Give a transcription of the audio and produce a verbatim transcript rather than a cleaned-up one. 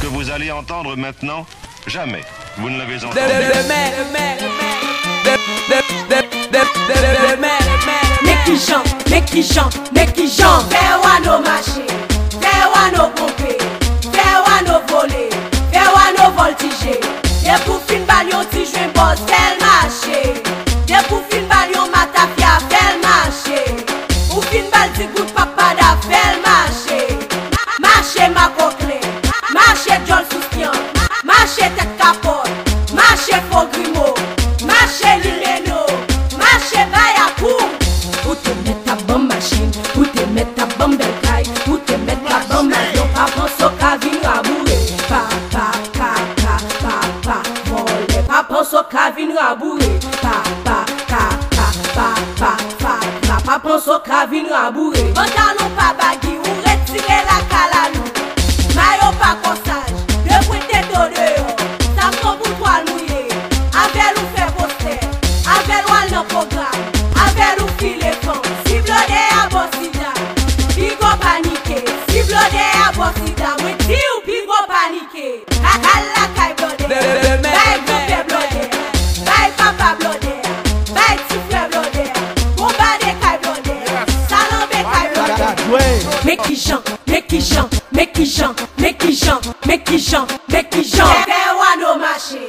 Que vous allez entendre maintenant, jamais vous ne l'avez entendu. Demen, demen, demen, demen, demen, demen. Men kijan, men kijan, men kijan. Fè wano mache, fè wano ponpe, fè wano vole, fè wano vòltije. Depi w fin ba l yon ti jwen bòz, fè l mache. Depi w fin ba l yon matafya, fè l mache. Ou fin ba l ti gout papada, fè l mache. Mache makoklen, mache djòl sou fyank, mache tèt kapòt, mache fo grimo, mache limeno, mache bayakou. Ou te mèt ap ban m machin, ou te mèt ap ban m bèl kay, ou te mèt ap ban m avyon, pa panse w ka vin raboure. Pa, pa, pa, pa, pa, pa, vòlè, pa panse w ka vin raboure. Pa, pa, pa, pa, pa, pa, pa, pa, pa panse w ka vin raboure. Pantalon pa bagi, ou retire lakalalou. Mayo pa kòsaj, de pwen tete w deyò. Sa pran pou twal mouye. Avè l ou fè postè, avè l w al nan pwogram, avè l ou file fanm. Si blòdè a bò sida, piga w panike. Si blòdè a bò sida, mwen di w piga w panike. Al lakay blòdè, bay granpè blòdè, bay papa blòdè, bay ti frè blòdè, bonbade kay blòdè, salanbe kay blòdè. Men kijan, men kijan, men kijan, men kijan, men kijan, men kijan. Fè wano mache.